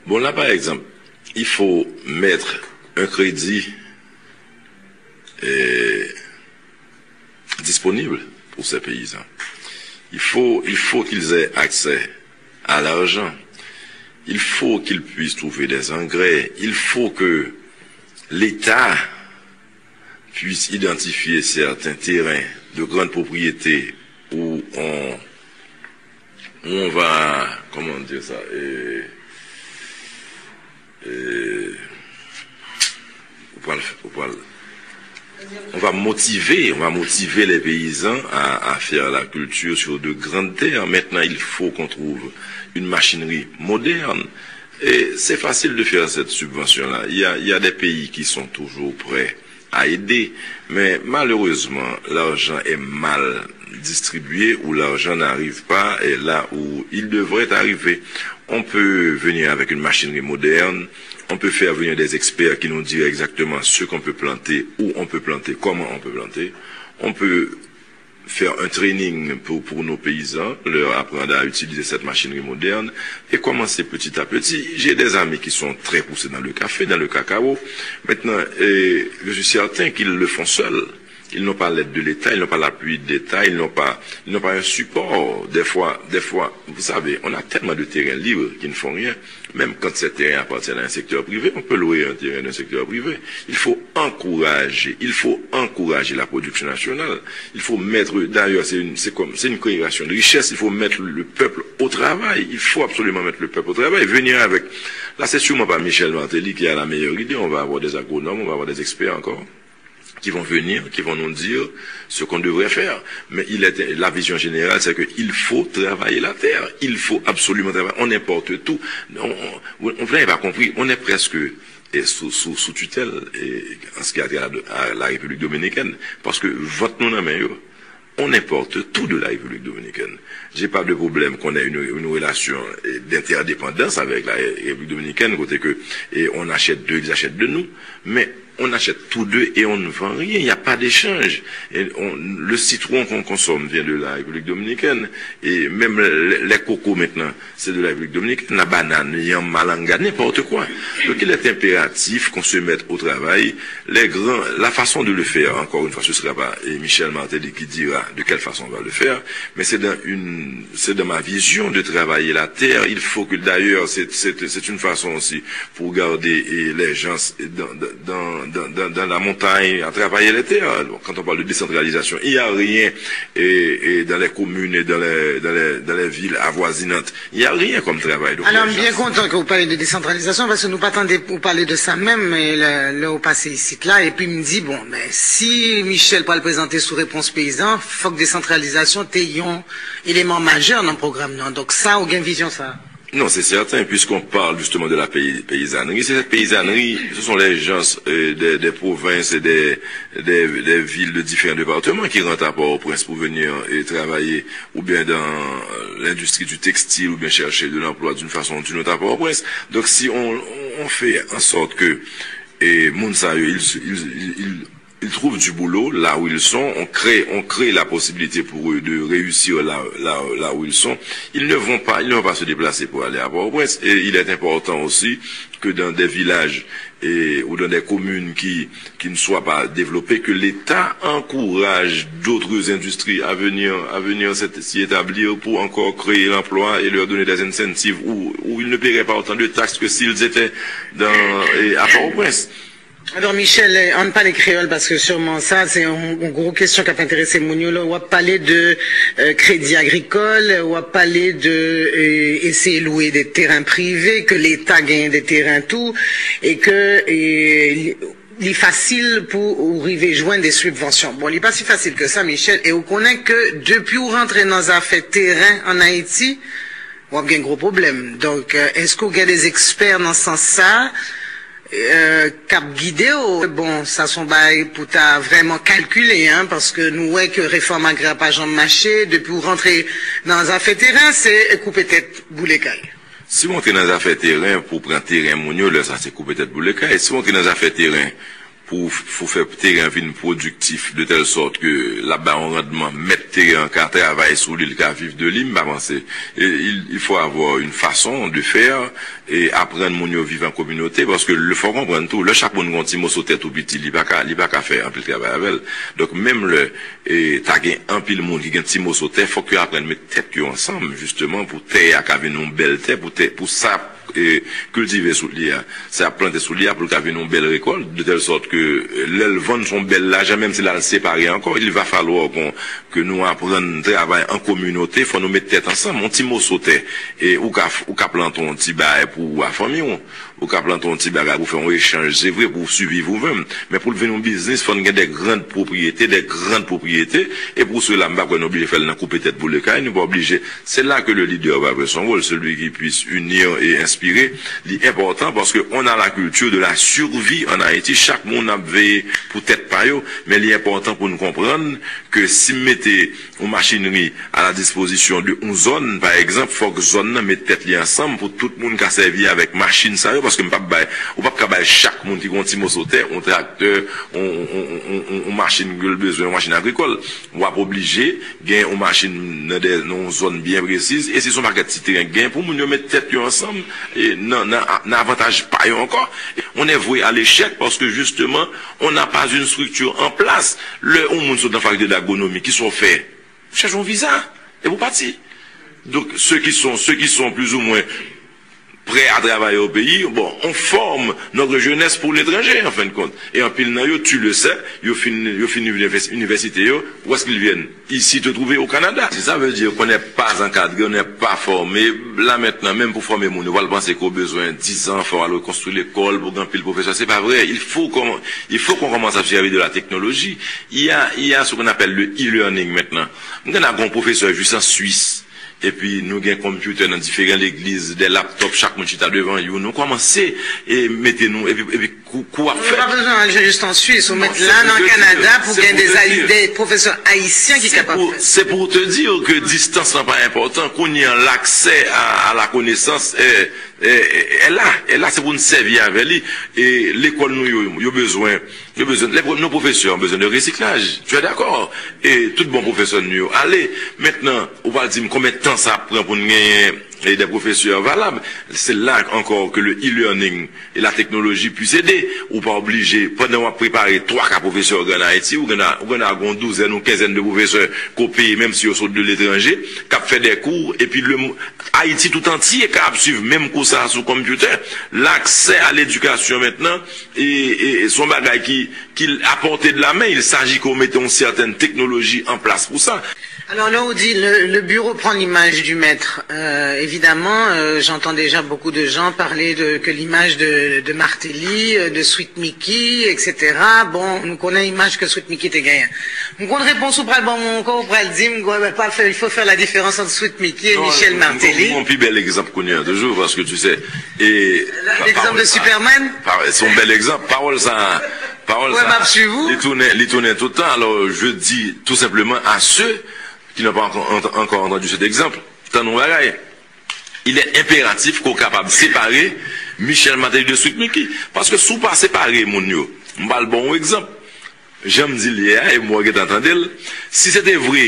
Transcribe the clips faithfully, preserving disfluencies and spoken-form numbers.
Bon, là, par exemple, il faut mettre un crédit euh, disponible pour ces paysans. Il faut, il faut qu'ils aient accès à l'argent. Il faut qu'ils puissent trouver des engrais. Il faut que l'État puisse identifier certains terrains de grande propriété où on, où on va, comment dire ça, euh, euh, ou pral, ou pral, on va motiver, on va motiver les paysans à, à faire la culture sur de grandes terres. Maintenant, il faut qu'on trouve une machinerie moderne. Et c'est facile de faire cette subvention-là. Il y a, il y a des pays qui sont toujours prêts à aider, mais malheureusement, l'argent est mal distribué ou l'argent n'arrive pas là où il devrait arriver. On peut venir avec une machinerie moderne, on peut faire venir des experts qui nous diraient exactement ce qu'on peut planter, où on peut planter, comment on peut planter. On peut faire un training pour, pour nos paysans, leur apprendre à utiliser cette machinerie moderne et commencer petit à petit. J'ai des amis qui sont très poussés dans le café, dans le cacao. Maintenant, euh, je suis certain qu'ils le font seuls. Ils n'ont pas l'aide de l'État, ils n'ont pas l'appui d'État, ils n'ont pas, ils n'ont pas un support. Des fois, des fois, vous savez, on a tellement de terrains libres qui ne font rien. Même quand ces terrains appartiennent à un secteur privé, on peut louer un terrain d'un secteur privé. Il faut encourager, il faut encourager la production nationale. Il faut mettre, d'ailleurs, c'est une, c'est comme, c'est une création de richesse, il faut mettre le peuple au travail. Il faut absolument mettre le peuple au travail. Venir avec, là, c'est sûrement pas Michel Martelly qui a la meilleure idée. On va avoir des agronomes, on va avoir des experts encore qui vont venir, qui vont nous dire ce qu'on devrait faire. Mais il est, la vision générale, c'est qu'il faut travailler la terre. Il faut absolument travailler. On importe tout. On, on, on, vous n'avez pas compris. On est presque eh, sous, sous, sous tutelle, eh, en ce qui a trait à, à la République dominicaine. Parce que vente nous, on importe tout de la République dominicaine. J'ai pas de problème qu'on ait une, une relation eh, d'interdépendance avec la République dominicaine, côté que eh, on achète d'eux, ils achètent de nous. Mais on achète tous deux et on ne vend rien. Il n'y a pas d'échange. Et on- le citron qu'on consomme vient de la République dominicaine. Et même les, les cocos maintenant, c'est de la République dominicaine. La banane, yanm, malanga, n'importe quoi. Donc il est impératif qu'on se mette au travail. Les grands, la façon de le faire, encore une fois, ce sera pas eh, Michel Martelly qui dira de quelle façon on va le faire, mais c'est dans une, c'est dans ma vision de travailler la terre. Il faut que, d'ailleurs, c'est, c'est, c'est une façon aussi pour garder eh, les gens dans, dans, dans, dans, dans la montagne à travailler les terres. Donc, quand on parle de décentralisation, il n'y a rien eh, eh, dans les communes et dans les, dans les, dans les villes avoisinantes. Il n'y a rien comme travail. Donc, Alò, les m byen gens kontan ke w pale de desantralizasyon, paske nou pa tande ou pale de sa menm, e lè, lè w pase isit la, epi m di, bon, men, si Michel pral prezante sou Repons Peyizan, fòk desantralizasyon te yon eleman majè nan pwogram nan. Donk, sa, ou gen vizyon sa? Non, c'est certain, puisqu'on parle justement de la pays- paysannerie, c'est cette paysannerie, ce sont les gens euh, des, des provinces et des, des, des villes de différents départements qui rentrent à Port-au-Prince pour venir et travailler ou bien dans l'industrie du textile ou bien chercher de l'emploi d'une façon ou d'une autre à Port-au-Prince. Donc si on, on fait en sorte que et moun sa yo, ils, ils, ils, ils trouvent du boulot là où ils sont, on crée, on crée la possibilité pour eux de réussir là, là, là où ils sont. Ils ne vont pas, ils ne vont pas se déplacer pour aller à Port-au-Prince. Et il est important aussi que dans des villages et, ou dans des communes qui, qui ne soient pas développées, que l'État encourage d'autres industries à venir, à venir s'y établir pour encore créer l'emploi et leur donner des incentives où, où ils ne paieraient pas autant de taxes que s'ils étaient dans, et à Port-au-Prince. Alò, Michel, ann pale kreyòl, paske sèman sa, se yon, yon gwo kesyon k ap enterese moun yo. Lè w ap pale de euh, kredi agrikòl, w ap pale de euh, eseye lwe de teren prive, ke Leta genyen de teren tou, e ke euh, li, li fasil pou ou rive jwenn de sibvansyon. Bon, li pa si fasil ke sa, Michel, e ou konnen ke depi w rantre nan zafè teren ann Ayiti, w ap gen gwo pwoblèm. Donk, euh, èske w gen de ekspè nan sans sa? euh, k ap gide w. Bon, sa se yon bagay pou ta vrèman kalkile, en, paske nou wè ke refòm agrè pa janm mache. Depi w rantre nan zafè teren, se koupe tèt, boule kay. Si w antre nan zafè teren pou pran teren moun yo, lè sa se koupe tèt, boule kay. Si w antre nan zafè teren pou, pou fè teren an vin pwodiktif, de tèl sòt ke l ap bay yon randman, mèt teren an ka travay sou li, l ka viv de li, m pa panse. E, il, il faut avoir une façon de faire, e aprann moun yo viv an kominote, paske lè, fò konprann tou, lè chak moun gen yon ti moso tè tou piti, li pa ka, li pa ka fè anpil travay avè l. Donk, menm lè, e, ta gen anpil moun ki gen ti moso tè, fòk yo aprann met tèt yo ansanm, jisteman, pou tè a ka vin yon bèl tè, pou tè, pou sa e, kiltive sou li a, sa y ap plante sou li a pou l ka vin yon bèl rekòlt, de tèl sòt ke, e, lè l vann s on bèl lajan, menm si l al separe ankò, il va falloir qu'on, ke nou aprann travay an kominote, fò nou met tèt ansanm, yon ti moso tè, e ou ka, ou ka plante yon ti bagay pou ou a fanmi w, ou ka plante yon ti bagay pou fè yon echanj, se vre, pou w siviv ou menm, men pou l vin yon biznis, fò n gen de grann pwopriyete, de grann pwopriyete, e pou sela, m pa kwè nou oblije fè l nan koupe tèt boule kay, nou pa oblije Se là que le leader va jouer son rôle, celui qui puisse unir et inspirer. Li enpòtan paske on a la culture de la survie en Haïti. Chak moun ap veye pou tèt pa yo, men li enpòtan pou n konprann ke si m mete yon machinri a la dispozisyon de yon zòn, pa egzanp, fòk zòn nan met tèt li ansanm pou tout moun ka sèvi avèk machin sa yo, paske m p ap bay, ou p ap ka bay chak moun ki gen yon ti moso tè, yon traktè, yon, yon, yon, yon, yon, yon machin ke l bezwen, yon machin agrikòl. W ap oblije gen yon machin nan de, nan yon zòn byen presiz, e si se yon pakèt ti teren k gen pou moun yo met tèt yo ansanm, e nan, nan, nan avantaj pa yo ankò, on est voué à l'échec parce que justement, on n'a pas une structure en place. Lè yon moun sot nan fakilte d'agronomi, ki sa w fè? Ou chache yon viza, epi w pati. Donk, ceux qui sont, ceux qui sont plus ou moins prêts à travailler au pays, bon, on forme notre jeunesse pour l'étranger, en fin de compte. Et anpil nan yo, tu le sais, yo fin, yo fin inivès-, inivèsite yo, où est-ce qu'ils viennent? Ici, te trouver au Canada. Si sa vle di qu'on n'est pas encadré, on n'est pas formé, la maintenant, menm pou fòme moun, yo pral panse ke w bezwen diz an, fò w al rekonstwi lekòl, pou gen anpil pwofesè. Se pa vre. Il faut qu'on, il faut qu'on commence à servir de la technologie. Il y a, il y a ce qu'on appelle le e-learning maintenant. M gen yon pwofesè jis an Swis. Epi nou gen konpitè nan diferan legliz, de laptop, chak moun chita devan youn. Nou kòmanse e mete nou, epi, epi kou, kou ap fèt. Ou pa bezwen al jis an Swis, ou met la nan Kanada pou gen de, de pwofesè ayisyen ki kapab fè sa. Se pou te di ke distans lan pa enpòtan. Kounye a, l'accès à, à la connaissance est, est, est là. Est là, se pou n sèvi avè li. E lekòl nou yo, yo bezwen Yo bezwen, lè nou pwofesè an bezwen de resiklaj. Tu es d'accord? E tout bon pwofesè nou yo ale. Mentnan, ou pral di m konbyen tan sa ap pran pou n genyen e de pwofesè valab? Se la ankò ke le e-learning e la teknoloji puisse aider. Ou pa oblije, pandan w ap prepare twa ka pwofesè ou gen an Ayiti, ou gen a, ou gen a gon douzèn ou kenzèn de pwofesè ke w peye, menm si yo sot de letranje, k ap fè de kou, epi le mo-, Ayiti tout antye ka ap swiv menm kou sa a sou konpitè. L'accès à l'éducation maintenant, e, e, e se yon bagay ki, ki à portée de la main. Il s'agit qu'on mette une certaine technologie en place pour ça. Alors là, on dit le, le bureau prend l'image du maître. Euh, évidemment, euh, j'entends déjà beaucoup de gens parler de, que l'image de, de Martelly, euh, de Sweet Mickey, et cetera. Bon, nou konnen imaj ke Sweet Mickey te genyen. M konn repons ou pral ban mwen ankò, ou pral di m, pa fè, il faut faire la différence entre Sweet Mickey et Michel Martelly. Non, m, m, m gon pi bèl egzanp kounye a toujou, paske tu sais, e, l'exemple de Superman. Se yon bèl egzanp. Pawòl sa, pawòl sa, m ap swiv ou, li tounen, li tounen tout tan. Alors, je dis tout simplement à ceux qui n'ont pas encore, encore entendu cet exemple, tann yon bagay. Il est impératif ke w kapab separe Michel Martelly de Sweet Mickey. Paske si w pa separe moun yo, m pral ba w yon egzanp. Jan m di l yè a, e m wè w gentan tande l, si se te vre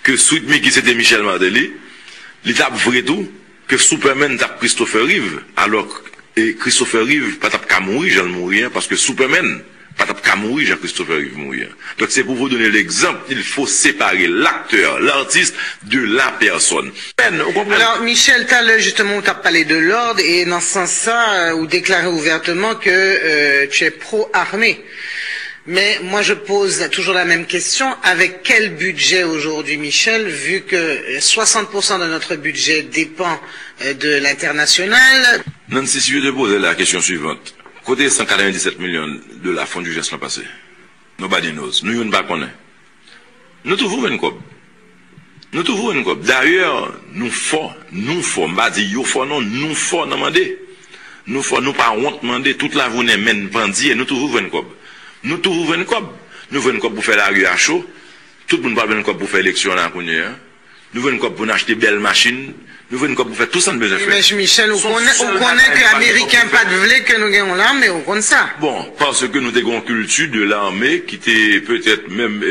ke Sweet Mickey se te Michel Martelly, li t ap vre tou ke Superman t ap Christopher Reeve, alò, e, Christopher Reeve pa t ap ka mouri jan l mouri an, paske Superman pa t ap ka mouri jan Christopher Reeve mouri an. Donk, se pou vous donner l'exemple, il faut séparer l'acteur, l'artiste, de la personne. Ou konprann? Alors, Michel, talè, justement, ou t ap pale de l'ordre, e nan sans sa, euh, ou deklare ouvertement que, euh, tu es pro-armée. Mais moi, je pose toujours la même question, avec quel budget aujourd'hui, Michel, vu que soixante pour cent de notre budget dépend, euh, de l'international? Nancy, si je te posais la question suivante, kote san katrevendiset milyon dola fon dijans lan pase? Nobody knows. Nou youn pa konnen. Nou toujou jwenn kòb. Nou toujou jwenn kòb. Dayè, nou fò, nou fò, m pa di yo fò non, nou fò nan mande. Nou fò, nou pa wont mande, tout lajounen men n pandye, nou toujou jwenn kòb. Nou toujou jwenn kòb. Nou jwenn kòb pou fè lari a cho. Tout moun pral jwenn kòb pou fè eleksyon la kounye a. Nou jwenn kòb pou n achte bèl machin, nou jwenn kòb pou fè tout sa n bezwen fè. Men Michel, ou konnen ou konnen ke Ameriken pa t vle ke nou gen yon lame, ou konn sa. Bon, paske nou te gen yon kilti de lame ki te petèt menm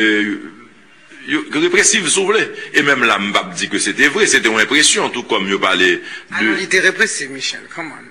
represiv, si w vle. E menm la, m p ap di ke se te vre, se te yon enpresyon, tou kòm yo pale de. Alò, li te represiv, Michel, come on.